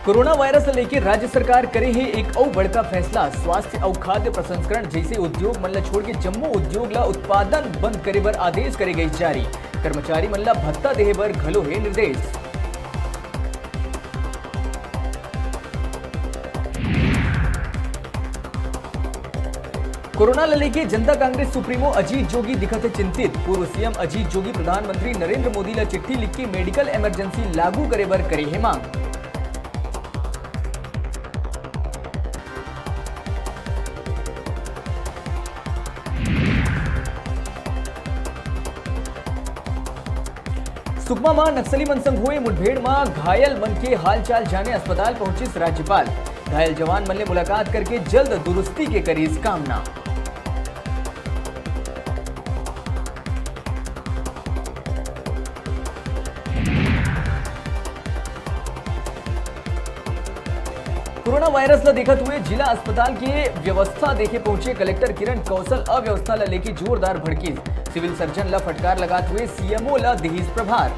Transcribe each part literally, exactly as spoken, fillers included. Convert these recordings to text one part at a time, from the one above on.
Corona virus ल लेके राज्य सरकार करे हे एक अउ बड़का फैसला। स्वास्थ्य अउ खाद्य प्रसंस्करण जइसे उद्योग मन ल छोड़ के जम्मो उद्योग ल उत्पादन बंद करे बर आदेश करे गइस जारी। कर्मचारी मन ल भत्ता देहे बर घलो हे निर्देश। कोरोना ल लेके जनता कांग्रेस सुप्रीमो अजीत जोगी दिखत हे चिंतित। पूर्व सीएम अजीत जोगी प्रधानमंत्री नरेंद्र मोदी ल चिट्ठी लिख के मेडिकल इमरजेंसी लागू करे बर करे हे मांग। सुकमा म नक्सली मन संग होए मुठभेड़ म घायल मन के हालचाल जाने अस्पताल पहुंचिस राज्यपाल। घायल जवान मन ले मुलाकात करके जल्द दुरुस्ती के करिस कामना। कोरोना वायरस ल देखत हुए जिला अस्पताल के व्यवस्था देखे पहुंचे कलेक्टर किरण कौशल अव्यवस्था ल लेके जोरदार भड़किस। सिविल सर्जन ल फटकार लगात हुए सीएमओ ल दिहिस प्रभार।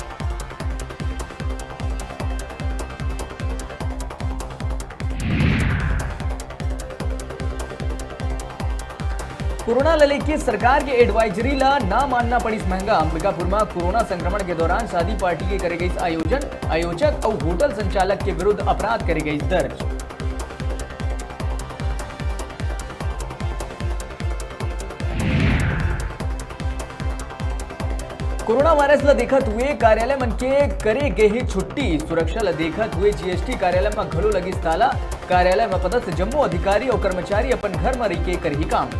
कोरोना ल लेके सरकार के एडवाइजरी ल ना मानना पड़िस महंगा। अंबिकापुर म कोरोना संक्रमण के दौरान शादी पार्टी के करे गइस आयोजन, आयोजक अउ होटल संचालक के विरुद्ध अपराध करे गइस दर्ज। कोरोना वायरस ल देखत हुए कार्यालय मन के करे गे हे छुट्टी। सुरक्षा ल देखत हुए जीएसटी कार्यालय म घलो लगिस ताला। कार्यालय म पदस्थ जम्मो अधिकारी अउ कर्मचारी अपन घर म रहिके करही काम।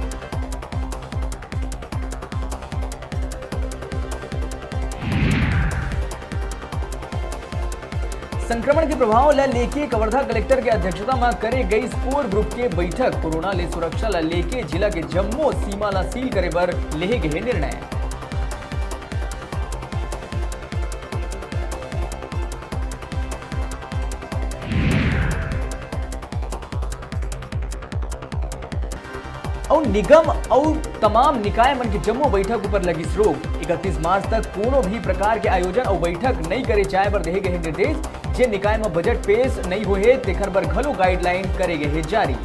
संक्रमण के प्रभाव ल लेके कवर्धा कलेक्टर के अध्यक्षता म करे गइस कोर ग्रुप के बैठक। कोरोना ले सुरक्षा ल लेके जिला के जम्मो सीमा ल सील करे बर लेहे गे हे निर्णय। अउ निगम अउ तमाम निकाय मन के जम्मो बैठक ऊपर लगिस रोक। इकतीस मार्च तक कोनो भी प्रकार के आयोजन अउ बैठक नइ करे जाय बर देहे गए हे निर्देश। जे निकाय म बजट पेश नइ होहे, तेखर बर घलो गाइडलाइन करे गए हे जारी।